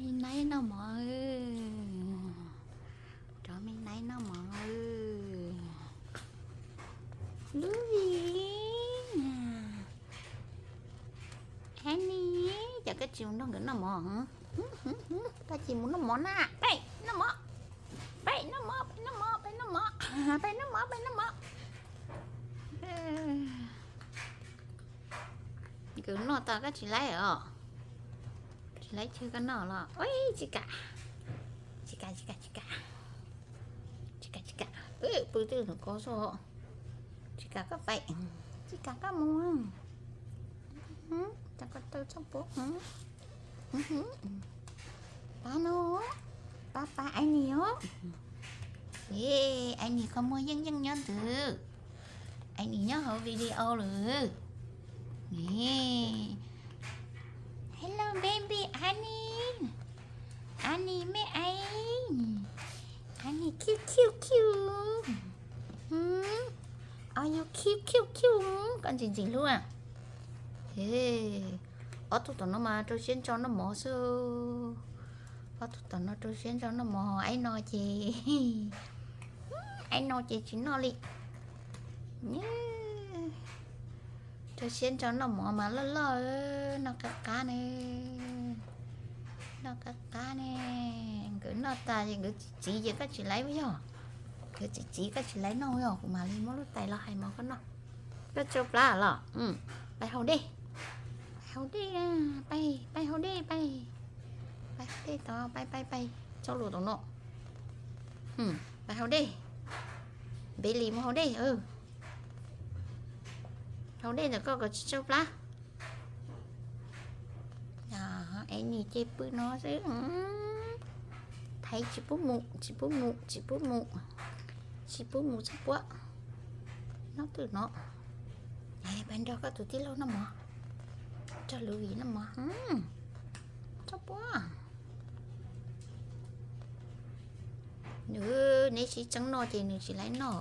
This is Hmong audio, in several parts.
Me naib noj mov, cov me naib noj mov. Lub vim, Annie, cas koj tsis mus nrog nkawd noj mov? Koj tsis mus noj mov na, peb noj mov, peb noj mov, peb noj mov, peb noj mov, peb noj mov, peb noj mov. Nkawd noj tas koj tsis laib os? Tsis laib chaw koj noj los? Ua, tsis kam, tsis kam, tsis kam, tsis kam, tsis kam, tsis kam. Pw twb ntawm ko xwb. Tsis kam koj pais, tsis kam koj mus. Cov ko taw txhob puab. Pab no, pab pab Annie os. Annie kho muag yeej yeej nyob ntawd. Annie nyob hauv video lawm. Hello baby Annie. Annie me ai. Annie cute cute cute. Are you cute cute cute? Koj ntxim ntxim hlub. Ob tug tom no mas rau siab ntso noj mov xwb. Ob tug tom no rau siab ntso noj mov, aib no ces, aib no ces tsis noj li. Rau siab ntso noj mov mas loj loj, noj qab qab ne. Noj qab qab ne. Nkawd noj tas ces nkawd txiv txiv ces koj tsis laib yog. Nkawd txiv txiv koj tsis laib noj yog, kuv mam li muab lub tais los hais mov koj noj. Koj tsau plab los? Pais haus dej, pais haus dej, pais, pais haus dej, pais, pais haus dej tod, pais, pais, pais txhob lus tom no. Pais haus dej. Npelis mus haus dej. Haus dej ntawm koj kom tsis tsau plab. Annie ces pw no xwb. Thaiv tsis pub mus, tsis pub mus, tsis pub mus, tsis pub mus txhob puab. Nyob twm no. Pais nrog koj tus tij laug noj mov, nrog Luvis noj mov. Txhob puab. Nws, neb sib txeeb noj ces nws tsis laib noj.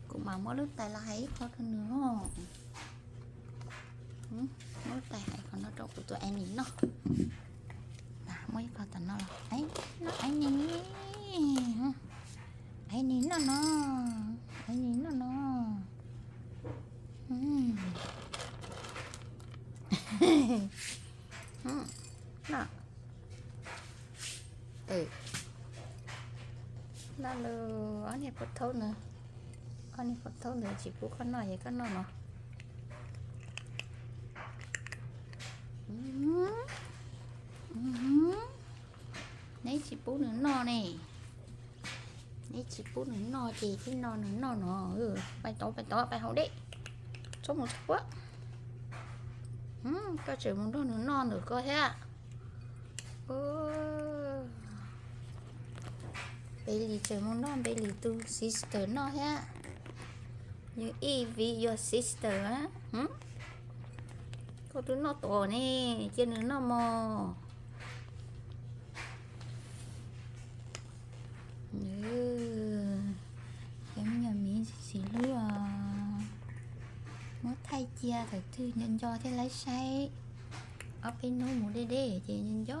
Kuv mam muab lub tais los hais ib qho rau nws. Muab lub tais hais qhov no rau kuv tus Annie noj. Muab ib qho tom no los, noj Annie. Annie noj no, Annie noj no. Noj. Noj lawm. Ob niag pub thaub ntawd, ob niag pub thaub ntawd tsis pub koj noj ces koj noj no. Neb tsis pub nws noj ne. Neb tsis pub nws noj ces thiaj no nws noj no. Pais tod, pais tod, pais haus dej. Txhob mus txhob puab. Koj tseem mus nrog nws noj ntawm ko thiab. Npelis tseem mus nrog Npelis tus sister noj thiab. You eat with your sister. Koj twb noj tom ne, cia nws noj mog. Cov me nyuam miv ntxim hlub os. Muab thaij cia thaum twg nco nco thiaj laib saib. Ob peb hnub mus deb deb ces nco nco,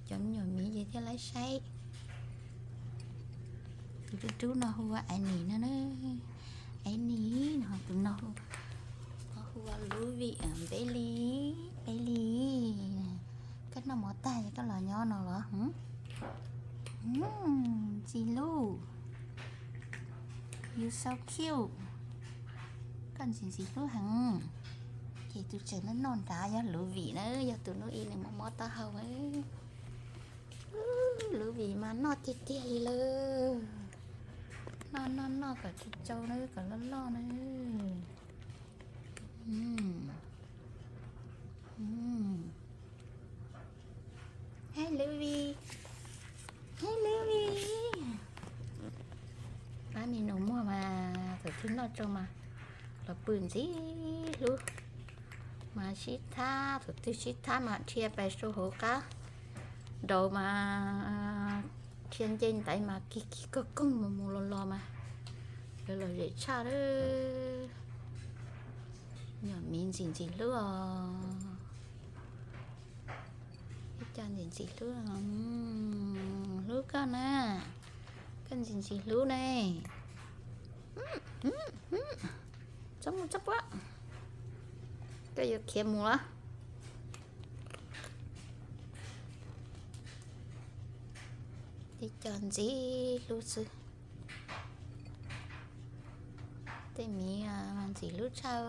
cov me nyuam miv ces thiaj laib saib. Tus rub rub no hu ua Annie no na. Annie no, tus no hu ua Luvis, Npelis, Npelis. Koj noj mov tag es koj los nyob no los? Ntxim hlub. You so cute. Koj ntxim ntxim hlub heev. Ces tus tseem noj noj nrad yog Luvis na, yog tus hnub ib nws mob mob taub hau. Luvis mas noj tiag tiag li lawm. Noj noj noj kom tsau tsau na, kom loj loj na. Hi Luvis, hi Luvis. Pab me nus muag mas thaum twg noj tsau mas los pw ntxim hlub, mas sib thab, thaum twg sib thab mas dhia pais rau hauv qab nraud mas dhia nce ntaiv mas kig kig koog koog mus mus los los mas lawv lom zem tshaj lawm. Nyuam miv ntxim ntxim hlub os. Ntxim hlub, hlub koj na, koj ntxim ntxim hlub ne. Txhob mus txhob puab, koj yuav khiav mus los? Tib co ntxim hlub xwb. Tej miv ntxim hlub tshaj,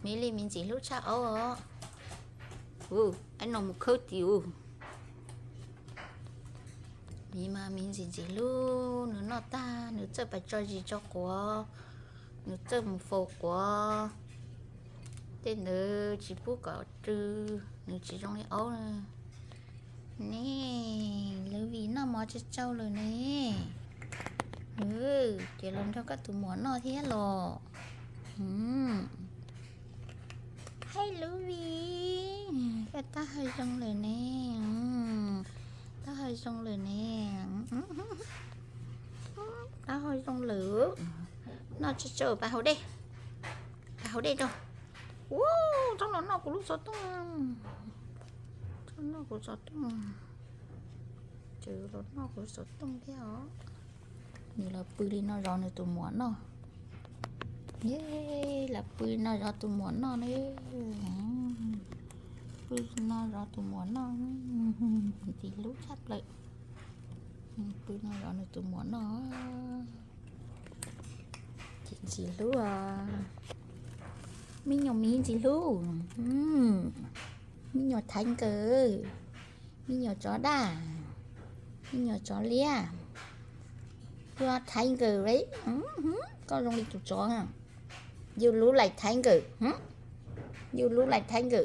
miv li miv ntxim hlub tshaj aub os. Ub, aib no mus khawb tim ub. Miv mas miv ntxim ntxim hlub, nws noj tag nws txawj pais tso zis tso quav, nws txawj mus faus quav. Tej ntawd tsis pub kom rw, nws tsis zoo li aub na. Ne, Luvi noj mov tsau tsau lawm ne. Ces los nrog koj tus muam noj thiab los. Hais Luvi, koj taub hau zoo lawm ne. Taub hau zoo lawm ne. Taub hau zoo lawm. Noj tsau tsau, pab haus dej. Pab haus dej rau. Ub, txhob los noj kuv lub xov tooj. Txhob noj kuv xov tooj. Tseem los noj kuv xov tooj thiab os. Nws los pw li no zov nws tus muam noj. Los pw li no zov tus muam noj na. Pw li no zov tus muam noj, ntxim hlub tshaj plaws. Pw no zov nws tus muam noj. Ces ntxim hlub os. Me nyuam miv ntxim hlub. Me nyuam thaiv nkawm. Me nyuam tsov daj. Me nyuam tsov liab. Yuav thaiv nkawm li. Koj zoo li tus tsov. You look like tiger. You look like tiger.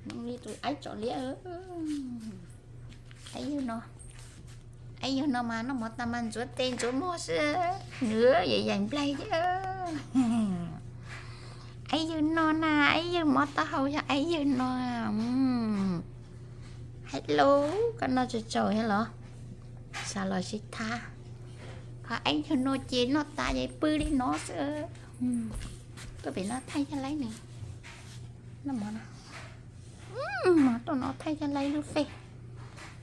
Zoo li tus aib tsov liab. Aib yawg no, aib yawg no mas noj mov tag mas ntxuav tes ntxuav muag xwb, nws yaim yaim nplaig thiab. Aib yawg no na, aib yawg mov taub hau yog aib yawg no. Hello, koj noj tsau tsau thiab los? Xav los sib thab. Qhov aib yawg no ces noj tas ces pw li no xwb. Tuaj pem no thaij caj laib nws. Noj mov no. Tuaj no thaij caj laib lub fej.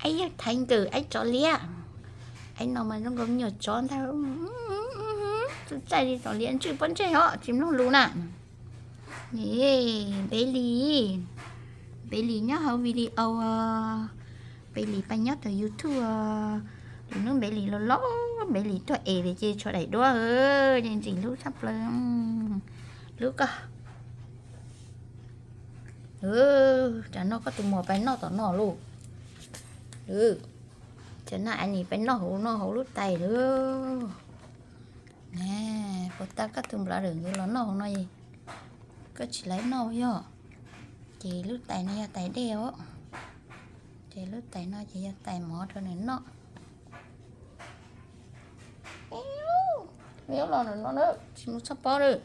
Aib yawg thaiv nkawm aib tsov liab. Aib no mas zoo nkaus me nyuam tsov ntag. Txaij li tsov liab ntswj pob ntseg os, tsis mloog lus na. Npej Lis, Npej Lis nyob hauv video, Npej Lis pab nyob tom YouTube. Lwm hnub Npej Lis los los, Npej Lis tuaj es ces tshuav daim duab, ces ntxim hlub tshaj plaws. Hlub koj. Tsam no koj tus muam pais noj tom no lauj. Tsam no Aib Lis pais noj hauv no hauv lub tais lauj. Puas tau koj tus nplawv lawm nkawd los noj hauv no es koj tsis laiv noj yog? Ces lub tais no yog tais dej os. Ces lub tais no ces yog tais mov rau nws noj. Los no tsis mus txhob pob lawm.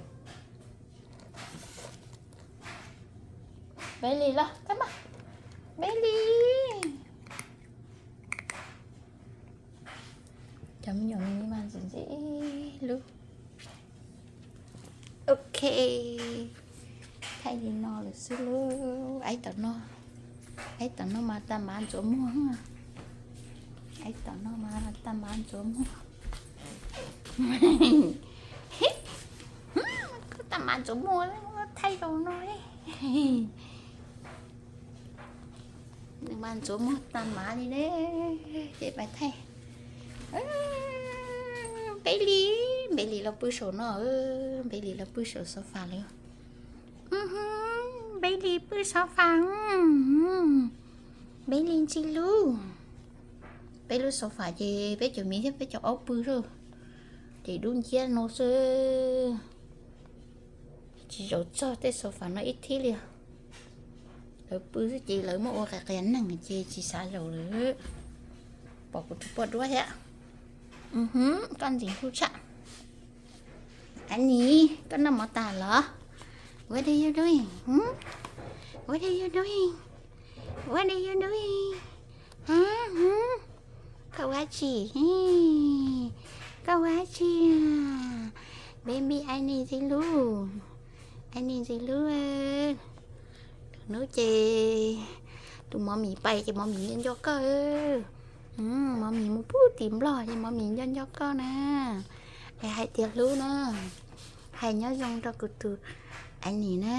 Npej Lis los, Npej Lis. Cov me nyuam miv mas ntxim ntxim hlub. Ok, thaij li no lawm xwb lauj. Aib tom no, aib tom no mas tag mav ntxuav muag. Aib tom no mas tag mav ntxuav muag. Koj tag mav ntxuav muag, thaij rau no. Nws mas ntxuav muag tag mav li ne. Ces pais thaij. Npej Lis, Npej Lis los pw saum no, Npej Lis los pw saum sofa lawm. Npej Lis pw sofa. Npej Lis ntxim hlub. Peb lub sofa ces peb cov miv thiab peb cov aub pw xwb. Ces dub nciab no xwb. Tsis zaum txog tej sofa no ib thib li. Lawv pw xwb ces lawv muab ua qias qias neeg ces tsis xav zaum lawm. Pom kuv tus poj duab thiab. Koj ntxim hlub tshaj. Aib Lis, koj noj mov tas los? What are you doing? What are you doing? What are you doing? Koj ua dab tsi? Koj ua dab tsi? Baby, Aib Lis ntxim hlub. Aib Lis ntxim hlub. Lwm hnub ces Tus Mov Mis pais ces Mov Mis nco nco koj. Mov Mis mus pub tim Nplog ces Mov Mis nco nco koj na. Es hais tias hlub na, hais nyob zoo rau kuv tus Ais Nis na.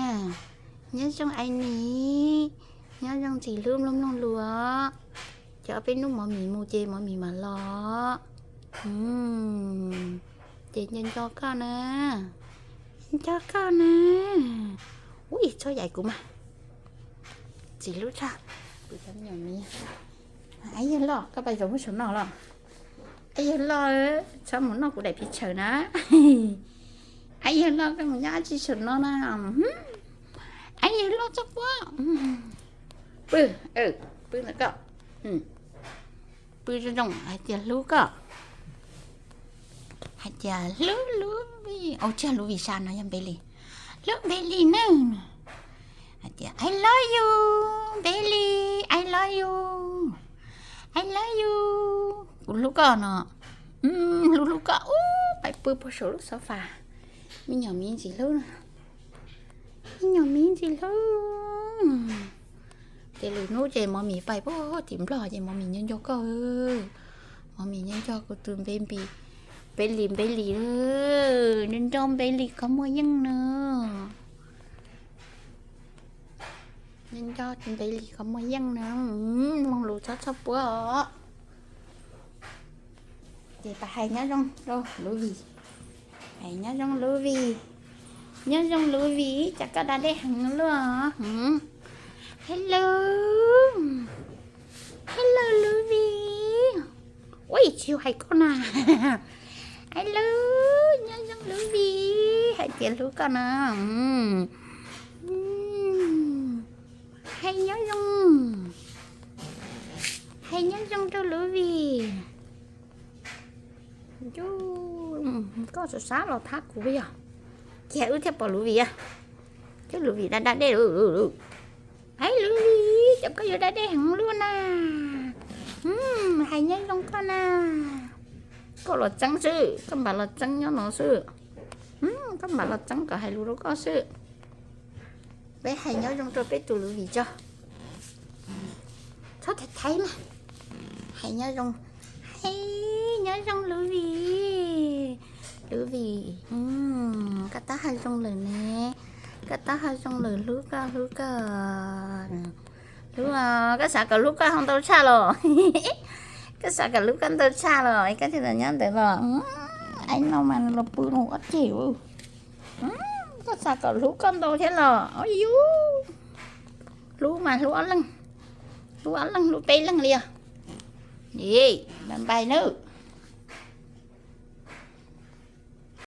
Nyob zoo Ais Nis, nyob zoo ntxim hlub mloog mloog lus os. Ces ob peb hnub Mov Mis mus ces Mov Mis mam los. Ces nco nco koj na, nco koj na. Ui, txhob yaim kuv mas. Ntxim hlub tshaj. Kuv cov me nyuam miv. Aib yawg loj, koj pais zaum mus saum no los? Aib yawg loj, txhob mus noj kuv daim pis tshawm na. Aib yawg loj, koj mus nyob dab tsi saum no na? Aib yawg loj txhob quaj. Pw, pw ntawm koj. Pw zoo zoo hais tias hlub koj. Hais tias hlub Luv Vij, ua tsaug, Luv Vij sa no yog Npeb Lis. Hlub Npeb Lis nawb. Hais tias I love you, Npeb Lis, I love you, I love you. Kuv hlub koj no. Hlub hlub koj ub, pais pw puag saum lub sofa. Me nyuam miv ntxim hlub, me nyuam miv ntxim hlub. Ces lwm hnub ces Mov Mis pais puag tim Nplog ces Mov Mis nco nco koj. Mov Mis nco nco kuv tus Npeb Lis, Npeb Lis, Npeb Lis, nco nco Npeb Lis qhov muag yeej na. Nco nco Npeb Lis qhov muag yeej na. Mloog lus txhob txhob puab os. Ces pab hais nyob zoo rau Luv Vij. Hais nyob zoo Luv Vij. Nyob zoo Luv Vij, cas koj da dej heev luaj? Hello, hello Luv Vij. Ua tsis hais koj na. Hello, nyob zoo Luv Vij, hais tias hlub koj na. Hais nyob zoo, hais nyob zoo rau Luv Vij. Koj sab sab los thab kuv yog, cia wb thiaj pom Luv Vij. Cov Luv Vij da da dej. Hais Luv Vij, cas koj yuav da dej heev luaj na. Hais nyob zoo koj na. Koj los txeeb xwb, koj npam los txeeb nyob no xwb. Koj npam los txeeb kom hais lus rau koj xwb. Peb hais nyob zoo rau peb tus Luv Vij tso. Txhob thaiv thaiv mas. Hais nyob zoo, hais nyob zoo Luv Vij. Luv Vij, koj tab haj zoo lawm ne. Koj tab haj zoo lawm, hlub koj hlub koj. Hlub, koj xav kom hlub koj ho ntau tshaj los? Koj xav kom hlub koj ntau tshaj los koj thiaj li nyob ntawd los? Aib no mas los pw no ob ceg. Koj xav kom hlub koj ntau thiab los? Yus hlub mas hlub ob leeg, hlub ob leeg hlub peb leeg li os. Npam npais na.